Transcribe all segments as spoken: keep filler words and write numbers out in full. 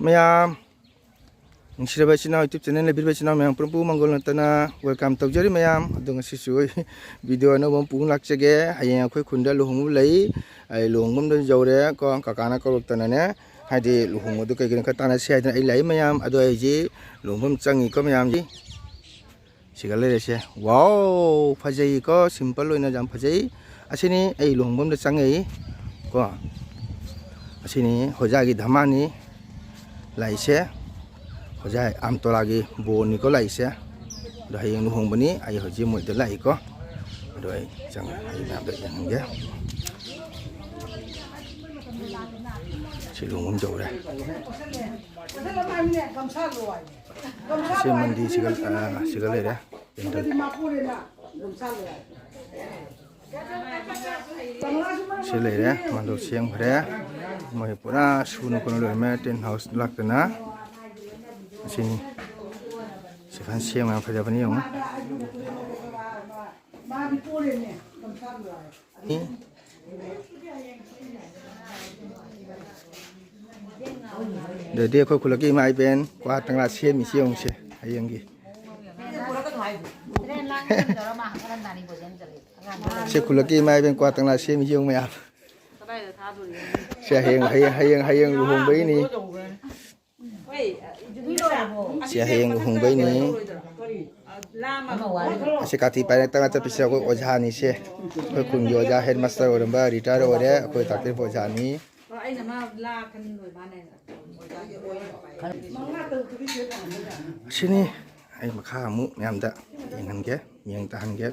ꯃꯌꯥꯝ, ꯅꯨꯡꯁꯤꯔꯕ ꯏꯆꯤꯟ ꯏꯅꯥꯎ, YouTube channel ꯂꯩꯕꯤꯔꯤꯕ ꯏꯆꯤꯟ ꯏꯅꯥꯎ ꯃꯌꯥꯝ ꯄꯨꯝꯅꯃꯛꯄꯨ ꯃꯪꯒꯣꯜ ꯅꯠꯇꯅ welcome ꯇꯧꯖꯔꯤ꯫ ꯃꯌꯥꯝ ꯑꯗꯣ, ꯉꯁꯤꯁꯨ ꯑꯩ video ꯑꯅꯧꯕ ꯑꯃ ꯄꯨꯗꯨꯅ ꯂꯥꯛꯆꯒꯦ꯫ ꯍꯌꯦꯡ ꯑꯩꯈꯣꯏ ꯈꯨꯟꯗ ꯂꯨꯍꯣꯡꯕ ꯂꯩ꯫ ꯑꯩ ꯂꯨꯍꯣꯡꯐꯝꯗ ꯌꯧꯔꯦ ꯀꯣ, ꯀꯀꯥꯅ ꯀꯧꯔꯛꯇꯅꯅꯦ, ꯍꯥꯏꯗꯤ ꯂꯨꯍꯣꯡꯕꯗꯣ ꯀꯩꯒꯤꯅꯣ ꯈꯔ ꯇꯥꯟꯅꯁꯤ ꯍꯥꯏꯗꯅ ꯑꯩ ꯂꯥꯛꯏ꯫ ꯃꯌꯥꯝ ꯑꯗꯣ, ꯑꯩꯁꯤ ꯂꯨꯍꯣꯡꯐꯝ ꯆꯪꯉꯤꯀꯣ ꯃꯌꯥꯝꯁꯤ꯫ ꯁꯤꯒ ꯂꯩꯔꯦꯁꯦ꯫ Wow, ꯐꯖꯩꯀꯣ, simple ꯑꯣꯏꯅ ꯌꯥꯝ ꯐꯖꯩ꯫ ꯑꯁꯤꯅꯤ ꯑꯩ ꯂꯨꯍꯣꯡꯐꯝꯗ ꯆꯪꯉꯛꯏ ꯀꯣ꯫ ꯑꯁꯤꯅꯤ ꯍꯣꯖꯥꯒꯤ ꯙꯃꯥꯅꯤ ꯂꯥꯛꯏꯁꯦ꯫ ꯍꯣꯖꯥ ꯑꯝꯇꯣꯂꯥꯒꯤ ꯕꯣꯔꯅꯤꯀꯣ ꯂꯥꯛꯏꯁꯦ꯫ ꯑꯗꯣ ꯍꯌꯦꯡ ꯂꯨꯍꯣꯡꯕꯅꯤ꯫ ꯑꯩ ꯍꯧꯖꯤꯛ ꯃꯣꯏꯗ ꯂꯥꯛꯏꯀꯣ꯫ ꯑꯗꯣ ꯑꯩ ꯆꯪꯉ-, ꯑꯩ ꯃꯌꯥꯝꯗ ꯌꯦꯡꯍꯟꯒꯦ꯫ ꯁꯤ ꯂꯨꯍꯣꯡꯐꯝ ꯌꯧꯔꯦ꯫ ꯁꯤ ꯃꯟꯗꯤꯔꯁꯤꯒ, ꯑ, ꯁꯤꯒ ꯂꯩꯔꯦ꯫ ꯁꯤ ꯂꯩꯔꯦ, ꯃꯟꯗꯣꯞ ꯁꯦꯝꯈ꯭ꯔꯦ꯫ ꯃꯣꯏ ꯄꯨꯔꯥ ꯁꯨꯅ ꯀꯣꯟꯅ ꯂꯣꯏꯔꯝꯃꯦ, tent house ꯂꯥꯛꯇꯅ꯫ ꯑꯁꯤꯅꯤ꯫ ꯁꯤ ꯐꯖꯅ ꯁꯦꯝꯃꯦ, ꯐꯖꯕꯅꯤ ꯌꯦꯡꯉꯨ꯫ ꯑꯗꯨꯗꯤ ꯑꯩꯈꯣꯏ ꯈꯨꯜꯂꯛꯀꯤ ꯏꯃꯥ ꯏꯕꯦꯟ ꯀ꯭ꯋꯥ ꯇꯪꯂꯥ ꯁꯦꯝꯃꯤꯁꯤ ꯌꯦꯡꯉꯨꯁꯦ ꯍꯌꯦꯡꯒꯤ꯫ ꯁꯤ ꯈꯨꯜꯂꯛꯀꯤ ꯏꯃꯥ ꯏꯕꯦꯟ ꯀ꯭ꯋꯥ ꯇꯪꯂꯥ ꯁꯦꯝꯃꯤꯁꯤ ꯌꯦꯡꯉꯨ ꯃꯌꯥꯝ꯫ ꯁꯤ ꯍꯌꯦꯡ, ꯍꯌꯦꯡ, ꯍꯌꯦꯡ, ꯍꯌꯦꯡ ꯂꯨꯍꯣꯡꯕꯩꯅꯤ꯫ ꯁꯤ ꯍꯌꯦꯡ ꯂꯨꯍꯣꯡꯕꯩꯅꯤ꯫ ꯑꯁꯤ ꯀꯥꯇꯤ ꯄꯥꯏꯔ ꯇꯪꯒ ꯆꯠꯄꯁꯦ ꯑꯩꯈꯣꯏ ꯑꯣꯖꯥꯅꯤ ꯁꯦ꯫ ꯑꯩꯈꯣꯏ ꯈꯨꯟꯒꯤ ꯑꯣꯖꯥ headmaster ꯑꯣꯏꯔꯝꯕ retire ꯑꯣꯏꯔꯦ꯫ ꯑꯩꯈꯣꯏ ꯇꯥꯛꯄꯤꯔꯤꯕ ꯑꯣꯖꯥꯅꯤ꯫ ꯑꯁꯤꯅꯤ꯫ ꯑꯩ ꯃꯈꯥ ꯑꯃꯨꯛ ꯃꯌꯥꯝꯗ ꯌꯦꯡꯍꯟꯒꯦ, ꯌꯦꯡ ꯇꯥꯍꯟꯒꯦ꯫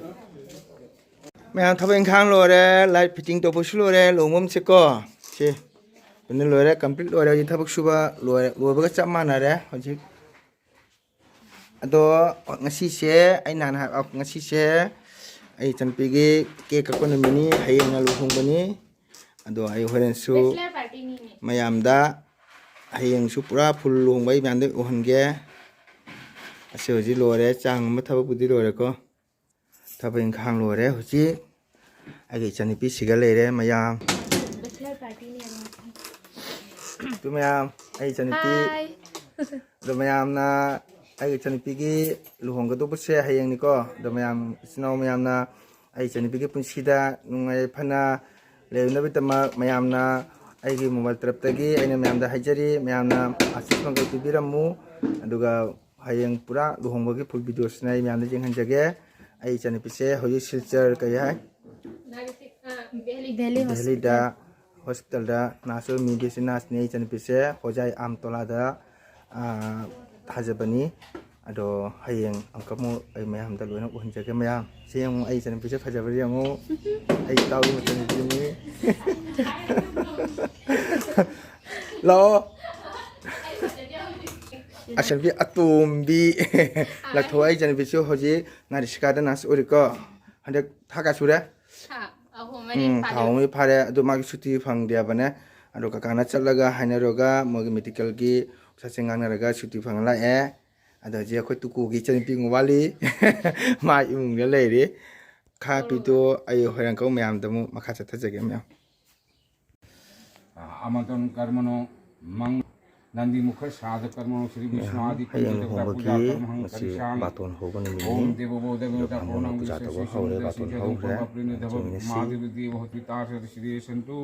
ꯃꯌꯥꯝ ꯊꯕꯛ ꯏꯪꯈꯥꯡ ꯂꯣꯏꯔꯦ, light fitting ꯇꯧꯕꯁꯨ ꯂꯣꯏꯔꯦ, ꯂꯨꯍꯣꯡꯐꯝꯁꯦꯀꯣ꯫ ꯁꯤ ꯄꯨꯟꯅ ꯂꯣꯏꯔꯦ, complete ꯂꯣꯏꯔꯦ꯫ ꯍꯧꯖꯤꯛ ꯊꯕꯛ ꯁꯨꯕ ꯂꯣꯏꯔꯦ, ꯂꯣꯏꯕꯒ ꯆꯞ ꯃꯥꯟꯅꯔꯦ ꯍꯧꯖꯤꯛ꯫ ꯑꯗꯣ ꯉꯁꯤꯁꯦ ꯑꯩ ꯅꯍꯥꯟ ꯍꯥꯏ-, ꯉꯁꯤꯁꯦ ꯑꯩ ꯏꯆꯟꯅꯨꯄꯤꯒꯤ cake ꯀꯛꯄ ꯅꯨꯃꯤꯠꯅꯤ, ꯍꯌꯦꯡꯅ ꯂꯨꯍꯣꯡꯕꯅꯤ꯫ ꯑꯗꯣ ꯑꯩ ꯍꯣꯔꯦꯟꯁꯨ ꯃꯌꯥꯝꯗ ꯍꯌꯦꯡꯁꯨ ꯄꯨꯔꯥ full ꯂꯨꯍꯣꯡꯕ ꯑꯩ ꯃꯌꯥꯝꯗ ꯎꯍꯟꯒꯦ꯫ ꯑꯁꯤ ꯍꯧꯖꯤꯛ ꯂꯣꯏꯔꯦ, ꯆꯥꯡ ꯑꯃ ꯊꯕꯛꯄꯨꯗꯤ ꯂꯣꯏꯔꯦꯀꯣ꯫ ꯊꯕꯛ ꯏꯪꯈꯥꯡ ꯂꯣꯏꯔꯦ꯫ ꯍꯧꯖꯤꯛ ꯑꯩꯒꯤ ꯏꯆꯟꯅꯨꯄꯤꯁꯤꯒ ꯂꯩꯔꯦ ꯃꯌꯥꯝ꯫ ꯇꯨ ꯃꯌꯥꯝ꯫ ꯑꯩ ꯏꯆꯟꯅꯨꯄꯤ꯫ ꯑꯗꯣ ꯃꯌꯥꯝꯅ ꯑꯩꯒꯤ ꯏꯆꯟꯅꯨꯄꯤꯒꯤ ꯂꯨꯍꯣꯡꯒꯗꯧꯕꯁꯦ ꯍꯌꯦꯡꯅꯤꯀꯣ꯫ ꯑꯗꯣ ꯃꯌꯥꯝ, ꯏꯆꯤꯟ ꯏꯅꯥꯎ ꯃꯌꯥꯝꯅ ꯑꯩ ꯏꯆꯟꯅꯨꯄꯤꯒꯤ ꯄꯨꯟꯁꯤꯗ ꯅꯨꯡꯉꯥꯏ ꯌꯥꯏꯐꯅ ꯂꯩꯔꯨꯅꯕꯒꯤꯗꯃꯛ ꯃꯌꯥꯝꯅ ꯑꯩꯒꯤ ꯃꯣꯕꯥꯏꯜ ꯇꯔꯞꯇꯒꯤ ꯑꯩꯅ ꯃꯌꯥꯝꯗ ꯍꯥꯏꯖꯔꯤ꯫ ꯃꯌꯥꯝꯅ ꯑꯥꯁꯤꯁ ꯃꯪꯒꯜ ꯄꯤꯕꯤꯔꯝꯃꯨ꯫ ꯑꯗꯨꯒ ꯍꯌꯦꯡ ꯄꯨꯔꯥ ꯂꯨꯍꯣꯡꯕꯒꯤ ꯐꯨꯜ ꯚꯤꯗꯤꯑꯣꯁꯤꯅ ꯑꯩ ꯃꯌꯥꯝꯗ ꯌꯦꯡꯍꯟꯖꯒꯦ꯫ ꯑꯩ ꯏꯆꯟꯅꯨꯄꯤꯁꯦ ꯍꯧꯖꯤꯛ ꯁꯤꯜꯆꯔ ꯀꯩ ꯍꯥꯏ? ꯗꯦꯜꯂꯤ ꯗꯦꯜꯂꯤꯗ ꯍꯣꯁꯄꯤꯇꯥꯜꯗ ꯅꯔꯁ ꯑꯣꯏꯔꯝꯃꯤ, ꯕꯤ ꯑꯦꯁ ꯁꯤ ꯅꯔꯁꯅꯤ꯫ ꯑꯩ ꯏꯆꯟꯅꯨꯄꯤꯁꯦ ꯍꯣꯖꯥꯏ ꯑꯥꯝꯇꯣꯂꯥꯗ, ꯑꯥ, ꯊꯥꯖꯕꯅꯤ꯫ ꯑꯗꯣ ꯍꯌꯦꯡ ꯑꯃꯨꯛꯀ ꯑꯃꯨꯛ ꯑꯩ ꯃꯌꯥꯝꯗ ꯂꯣꯏꯅ ꯎꯍꯟꯖꯒꯦ꯫ ꯃꯌꯥꯝ ꯁꯤ ꯌꯦꯡꯉꯨ, ꯑꯩ ꯏꯆꯟꯅꯨꯄꯤꯁꯦ ꯐꯖꯕ꯭ꯔꯥ ꯌꯦꯡꯉꯨ꯫ ꯑꯩ ꯏꯇꯥꯎꯒꯤ ꯃꯆꯟꯅꯨꯄꯤꯅꯤ꯫ ꯂꯥꯛꯑꯣ꯫ ꯑꯁꯟꯕꯤ ꯑꯇꯣꯝꯕꯤ꯫ ꯂꯥꯛꯊꯣꯛ꯫ ꯑꯩ ꯏꯆꯟꯅꯨꯄꯤꯁꯨ ꯍꯧꯖꯤꯛ ꯅꯥꯔꯤꯁꯤꯀꯥꯗ ꯅꯔꯁ ꯑꯣꯏꯔꯤꯀꯣ꯫ ꯍꯟꯗꯛ ꯊꯥ ꯀꯌꯥ ꯁꯨꯔꯦ? ꯊꯥ ꯑꯍꯨꯝ ꯃꯔꯤ ꯎꯝ, ꯊꯥ ꯐꯥꯔꯦ꯫ ꯑꯍꯨꯝ ꯃꯔꯤ ꯐꯥꯔꯦ꯫ ꯑꯗꯨ ꯃꯥꯒꯤ ꯁꯨꯇꯤ ꯐꯪꯗꯦ ꯍꯥꯏꯕꯅꯦ꯫ ꯑꯗꯣ ꯀꯀꯥꯅ ꯆꯠꯂꯒ ꯍꯥꯏꯅꯔꯒ ꯃꯣꯏꯒꯤ ꯃꯦꯗꯤꯀꯦꯜꯒꯤ ꯄꯩꯁꯥꯁꯦ ꯉꯥꯡꯅꯔꯒ ꯁꯨꯇꯤ ꯐꯪꯉ ꯂꯥꯛꯑꯦ꯫ ꯑꯗꯣ ꯍꯧꯖꯤꯛ ꯑꯩꯈꯣꯏ ꯇꯨꯀꯨꯒꯤ ꯏꯆꯟꯅꯨꯄꯤ ꯑꯃꯨꯛ ꯋꯥꯠꯂꯤ꯫ ꯃꯥ ꯏꯃꯨꯡꯗ ꯂꯩꯔꯤ꯫ ꯈꯥ ꯄꯤꯗꯣ ꯑꯩ ꯍꯣꯔꯦꯟ ꯀꯧ ꯃꯌꯥꯝꯗ ꯑꯃꯨꯛ ꯃꯈꯥ ꯆꯠꯊꯖꯒꯦ ꯃꯌꯥꯝ꯫ ꯑꯃꯇꯪ ꯀꯔꯃꯅꯣ ꯃꯪ ꯅꯟꯗꯤ ꯃꯨꯈ ꯁꯥꯗ ꯀꯔꯃꯅꯣ ꯁ꯭ꯔꯤ ꯃꯌꯥꯝ, ꯕꯤꯁ꯭ꯋꯥꯗꯤ ꯍꯌꯦꯡ ꯄꯨꯖꯥ ꯂꯨꯍꯣꯡꯕꯒꯤ ꯀꯔꯃꯍꯪ ꯉꯁꯤ ꯀꯔꯤꯁꯥꯡ ꯕꯥꯇꯣꯟ ꯍꯧꯕ ꯅꯨꯃꯤꯠꯅꯤ꯫ ꯑꯣꯝ ꯗꯦꯕꯣ ꯕꯣ ꯗꯦꯕꯣ ꯑꯗꯣ ꯗ ꯕ꯭ꯔꯥꯍꯃꯣꯟꯅ ꯄꯨꯔꯣꯅꯪ ꯄꯨꯖꯥ ꯇꯧꯕ ꯍꯧꯔꯦ, ꯕꯥꯇꯣꯟ ꯍꯧꯈ꯭ꯔꯦ꯫ ꯆꯤꯡꯃꯤꯁꯤ ꯁꯤꯔꯦꯁꯟꯇꯨ꯫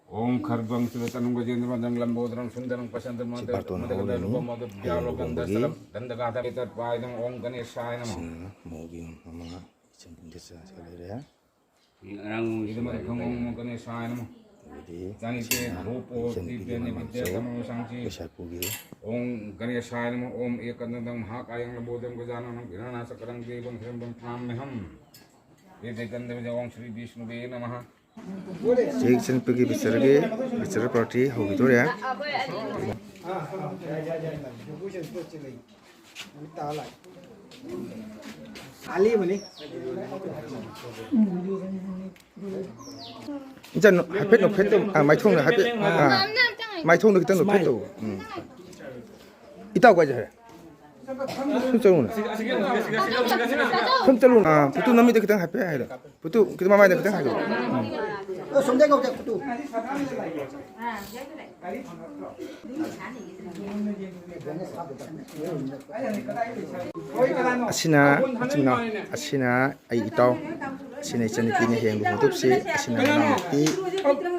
ꯑꯣꯝ ꯈꯔꯕꯪ ꯁꯤꯔꯇꯅꯨꯡ ꯒꯖꯦꯟꯗ꯭ꯔ ꯃꯟꯗꯪ ꯂꯝꯕꯣꯗꯔꯪ ꯁꯨꯟꯗꯔꯪ ꯄꯁꯟꯗ ꯁꯤ ꯃꯟꯗ ꯕꯥꯔꯇꯣꯟ ꯃꯗꯒꯗ ꯍꯧꯔꯅꯤ꯫ ꯔꯨꯄ ꯃꯗ ꯍꯌꯦꯡ ꯕ꯭ꯌꯥꯂꯣ ꯂꯨꯍꯣꯡꯕꯒꯤ ꯒꯟꯗ ꯁꯂꯝ ꯗꯟꯗ ꯒꯥꯊ ꯕꯤꯇꯠ ꯄꯥꯏꯗꯪ ꯑꯣꯝ ꯒꯅꯦꯁꯥꯌ ꯅꯃ꯫ ꯁꯤꯅ ꯃꯧꯒꯤ ꯃꯃꯥ ꯏꯆꯟ ꯄꯨꯡꯗ ꯆꯥ ꯆꯥ ꯂꯩꯔꯦ꯫ ꯏꯗꯃ ꯈꯪ ꯑꯣꯝ ꯒꯅꯦꯁꯥꯌ ꯅꯃ꯫ ꯑꯗꯒꯤꯗꯤ ꯖꯥꯅꯤꯇꯦ ꯁꯤꯅ ꯙꯣꯄꯣ ꯏꯆꯟ ꯅꯨꯄꯤꯒꯤ ꯗꯤꯕ꯭ꯌ ꯃꯃꯥꯁꯨ ꯅꯤꯕ꯭ꯌ ꯇꯃꯣ ꯁꯥꯡꯆꯤ꯫ ꯂꯩꯁꯥꯄꯨꯒꯤ ꯑꯣꯝ ꯒꯅꯦꯁꯥꯌ ꯅꯃ ꯑꯣꯝ ꯑꯦꯀꯟꯗꯪ ꯃꯍꯥꯀꯥꯌꯪ ꯂꯝꯕꯣꯗꯪ ꯒꯖꯥꯅꯅꯪ ꯒꯤꯔꯥꯅꯥ ꯆꯀ꯭ꯔꯪ ꯗꯦꯕꯪ ꯍꯤꯔꯝꯕꯪ ꯄ꯭ꯔꯥꯝꯃꯦꯍꯝ꯫ ꯏꯗꯦ ꯒꯟꯗ ꯕꯤꯖ ꯑꯣꯝ ꯁ꯭ꯔꯤ ꯕꯤꯁ꯭ꯅꯨꯕꯦ ꯅꯃ꯫ ꯍꯧꯖꯤꯛ ꯏꯆꯟꯅꯨꯄꯤꯒꯤ ꯕꯦꯆꯂꯔꯒꯤ, ꯕꯦꯆꯂꯔ ꯄꯥꯔꯇꯤ ꯍꯧꯈꯤꯗꯣꯔꯦ꯫ ꯏꯆꯟ, ꯍꯥꯏꯐꯦꯠ ꯅꯣꯛꯐꯦꯠ ꯇꯧ꯫ ꯑꯥ, ꯃꯥꯏꯊꯣꯡꯗ ꯍꯥꯏꯐꯦꯠ, ꯑꯥ, ꯃꯥꯏꯊꯣꯡꯗ ꯈꯤꯇꯪ ꯅꯣꯛꯐꯦꯠ ꯇꯧ꯫ ꯎꯝ꯫ ꯏꯇꯥꯎ ꯀꯥꯏ ꯆꯠꯈ꯭ꯔꯦ? ꯁꯨꯝ ꯆꯠꯂꯨꯅꯦ꯫ ꯁꯨꯝ ꯆꯠꯂꯨꯅꯦ꯫ ꯑꯥ, ꯄꯨꯇꯨ ꯅꯃꯤꯠꯇ ꯈꯤꯇꯪ ꯍꯥꯏꯐꯦꯠ ꯍꯥꯏꯔꯣ꯫ ꯄꯨꯇꯨ ꯈꯤꯇꯪ ꯃꯃꯥꯏꯗ ꯈꯤꯇꯪ ꯍꯥꯏꯔꯣ꯫ ꯎꯝ꯫ ꯁꯣꯝꯗꯩ ꯀꯧꯁꯦ, ꯐꯣꯇꯣ꯫ ꯑꯁꯤꯅ ꯏꯆꯤꯟ ꯏꯅꯥꯎ, ꯑꯁꯤꯅ ꯑꯩ ꯏꯇꯥꯎ, ꯑꯁꯤꯅ ꯏꯆꯟꯅꯨꯄꯤꯅ ꯍꯦꯟꯕ ꯃꯔꯨꯞꯁꯤ, ꯑꯁꯤꯅ ꯃꯅꯥꯎꯅꯨꯄꯤ꯫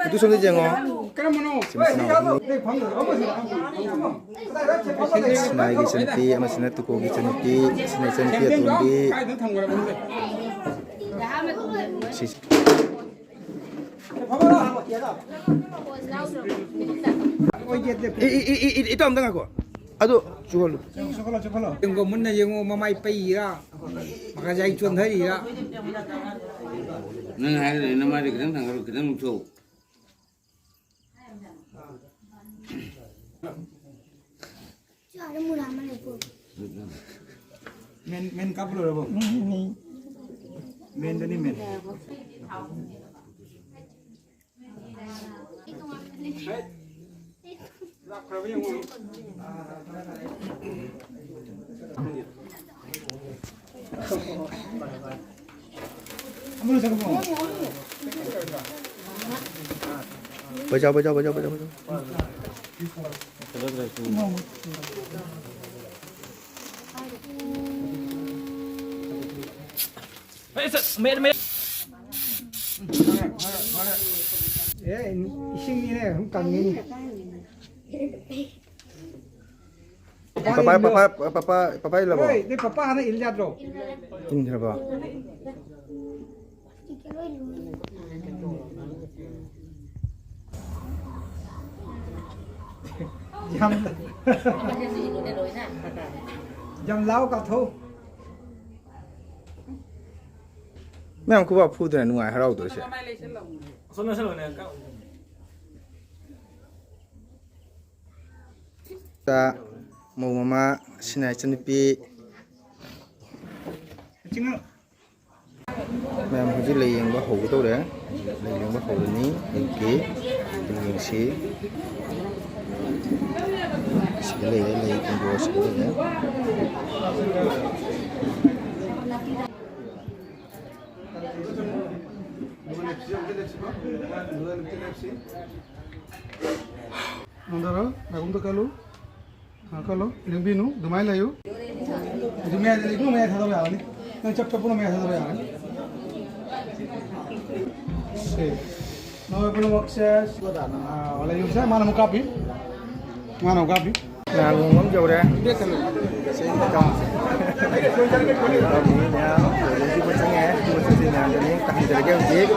ꯑꯗꯨ ꯁꯣꯝꯗ ꯌꯦꯡꯉꯣ꯫ ꯁꯤ ꯃꯆꯤꯟ ꯃꯅꯥꯎ ꯑꯍꯨꯝ꯫ ꯑꯁꯤꯅ ꯑꯩꯒꯤ ꯏꯆꯟꯅꯨꯄꯤ, ꯑꯃꯁꯤꯅ ꯇꯨꯀꯣꯒꯤ ꯏꯆꯟꯅꯨꯄꯤ, ꯑꯁꯤꯅ ꯏꯆꯟꯅꯨꯄꯤ ꯑꯇꯣꯝꯕꯤ꯫ ꯁꯤ ꯏ-, ꯏ-, ꯏ-, ꯏ-, ꯏꯇꯥꯎ ꯑꯝꯇ ꯉꯥꯏꯈꯣ꯫ ꯑꯗꯨ ꯆꯨꯍꯜꯂꯨ꯫ ꯌꯦꯡꯉꯣ, ꯃꯨꯟꯅ ꯌꯦꯡꯉꯣ, ꯃꯃꯥꯏ ꯄꯩꯔꯤꯔꯥ, ꯃꯈꯥꯖꯥꯏ ꯆꯣꯟꯊꯔꯤꯔꯥ? ꯅꯪ ꯍꯥꯏꯔꯦ, ꯅꯃꯥꯏꯗ ꯈꯤꯇꯪ ꯊꯥꯡꯒꯠꯂꯨ, ꯈꯤꯇꯪ ꯂꯨꯞꯊꯣꯛꯎ꯫ ꯃꯦꯟ, ꯃꯦꯟ ꯀꯥꯞꯄ ꯂꯣꯏꯔꯕꯣ? ꯃꯦꯟꯗꯅꯤ, ꯃꯦꯟ꯫ ꯄꯩꯁꯥ, ꯄꯩꯁꯥ, ꯄꯩꯁꯥ, ꯄꯩꯁꯥ, ꯄꯩꯁꯥ꯫ ꯑꯦ, ꯏꯁꯤꯡꯅꯤꯅꯦ, ꯑꯗꯨꯝ ꯀꯪꯉꯤꯅꯦ꯫ ꯄꯄꯥ, ꯄꯄꯥ, ꯄꯄꯥ, ꯄꯄꯥ ꯏꯜꯂꯕꯣ? ꯍꯣꯏ, ꯅꯣꯏ ꯄꯄꯥ ꯍꯥꯟꯅ ꯏꯜ ꯌꯥꯗ꯭ꯔꯣ? ꯏꯟꯈ꯭ꯔꯕꯣ? ꯌꯥꯝ, ꯌꯥꯝ ꯂꯥꯎ ꯀꯥꯊꯧ꯫ ꯃꯌꯥꯝ ꯈꯨꯕꯥꯛ ꯐꯨꯗꯅ ꯅꯨꯡꯉꯥꯏ ꯍꯔꯥꯎꯗꯣꯏꯁꯦ꯫ ꯃꯧ ꯃꯃꯥ, ꯁꯤꯅ ꯏꯆꯟꯅꯨꯄꯤ꯫ ꯃꯌꯥꯝ ꯍꯧꯖꯤꯛ ꯂꯩ ꯌꯦꯡꯕ ꯍꯧꯒꯗꯧꯔꯦ꯫ ꯂꯩ ꯌꯦꯡꯕ ꯍꯧꯔꯅꯤ꯫ ꯑꯌꯨꯛꯀꯤ ꯂꯩ ꯌꯦꯡꯁꯤ꯫ ꯁꯤꯗ ꯂꯩꯔꯦ, ꯂꯩ ꯏꯟꯗꯣꯔ ꯁꯤꯗ ꯂꯩꯔꯦ꯫ ꯅꯟꯗꯔꯣ, ꯅꯥꯒꯨꯝꯗ ꯀꯜꯂꯨ꯫ ꯀꯜꯂꯣ, ꯂꯦꯡꯕꯤꯅꯨ, ꯑꯗꯨꯃꯥꯏꯅ ꯂꯩꯌꯨ꯫ ꯑꯗꯨ ꯃꯌꯥꯏꯗ ꯂꯩꯒꯅꯨ, ꯃꯌꯥꯏ ꯊꯥꯗꯕ ꯌꯥꯔꯅꯤ꯫ ꯅꯪ ꯆꯞ ꯆꯞꯄꯅ ꯃꯌꯥꯏ ꯊꯥꯗꯕ ꯌꯥꯔꯅꯤ꯫ ꯁꯦ꯫ ꯅꯣꯏ ꯄꯨꯝꯅꯃꯛꯁꯦ, ꯑꯥ, ꯂꯩꯌꯨꯁꯦ, ꯃꯥꯅ ꯑꯃꯨꯛ ꯀꯥꯞꯄꯤ꯫ ꯃꯥꯅ ꯑꯃꯨꯛ ꯀꯥꯞꯄꯤ꯫ ꯂꯥꯏ ꯂꯨꯍꯣꯡꯕ ꯑꯃ ꯌꯧꯔꯦ꯫ ꯃꯌꯥꯝ ꯂꯣꯏꯁꯤꯟꯕ ꯆꯪꯉꯦ꯫ ꯃꯌꯥꯝꯗꯅꯤ ꯇꯥꯍꯟꯖꯔꯒꯦ ꯍꯧꯖꯤꯛ꯫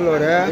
ꯂꯣꯏꯔꯦ꯫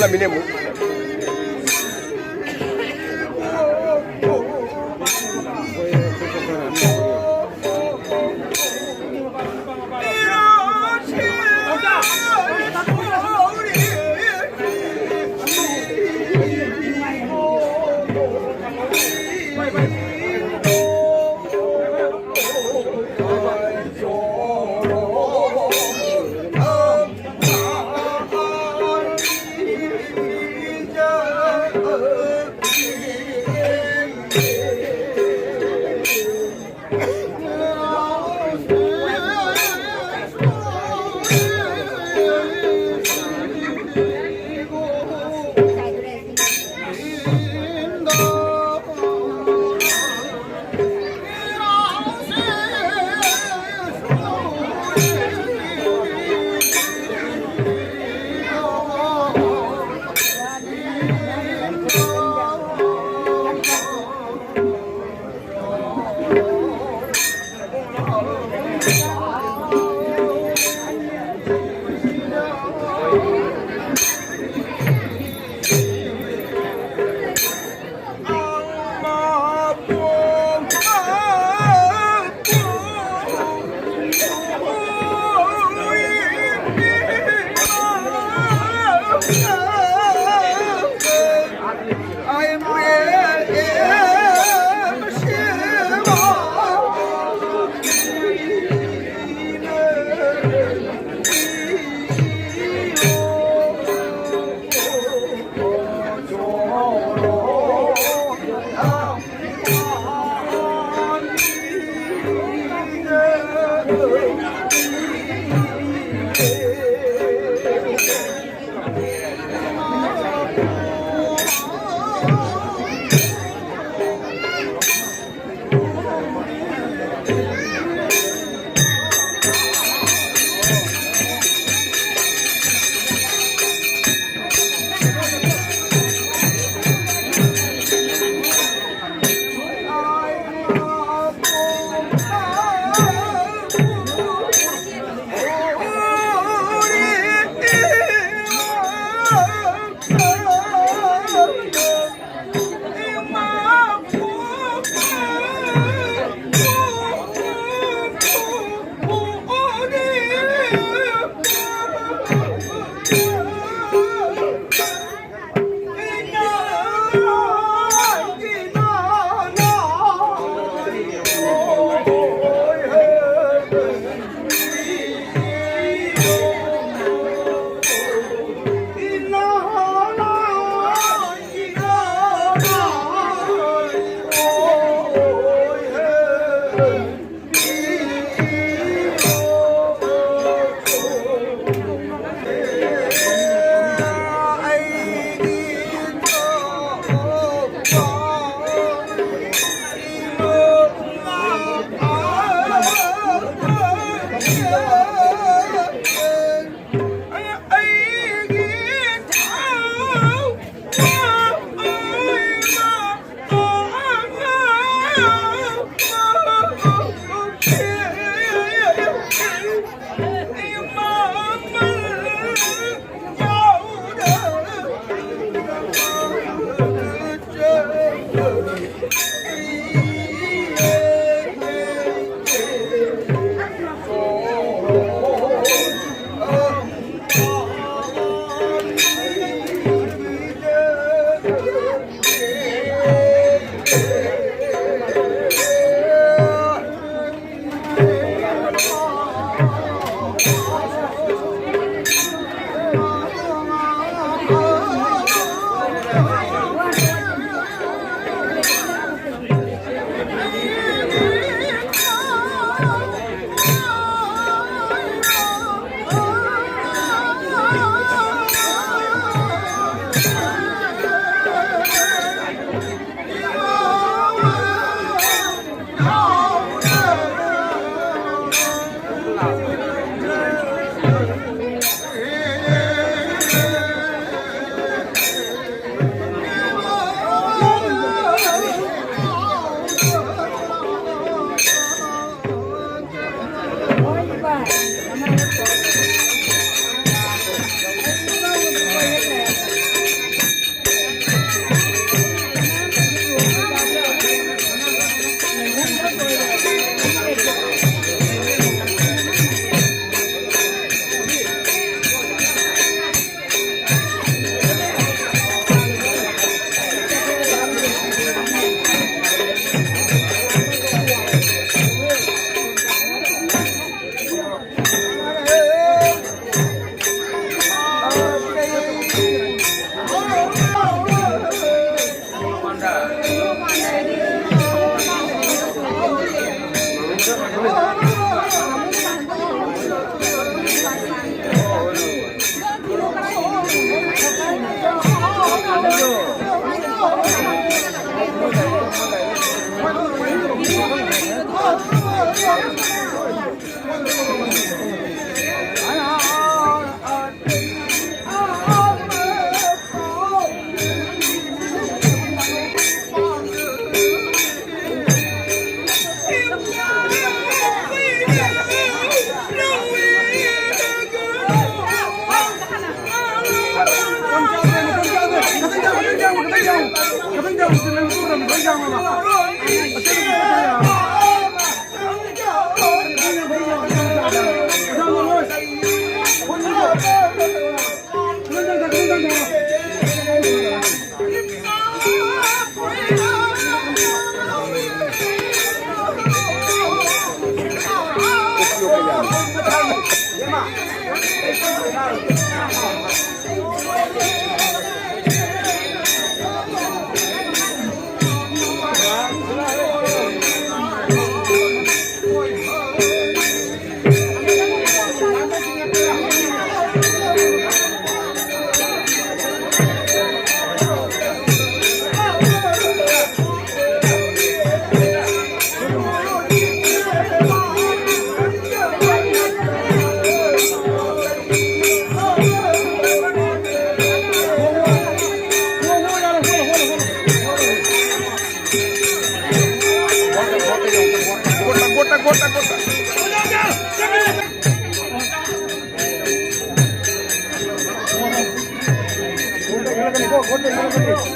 ꯂꯝꯃꯤꯅꯦ ꯑꯃꯨꯛ꯫ ꯒꯣꯇꯥ, ꯒꯣꯇꯥ, ꯒꯣꯇꯥ, ꯒꯣꯇꯥ꯫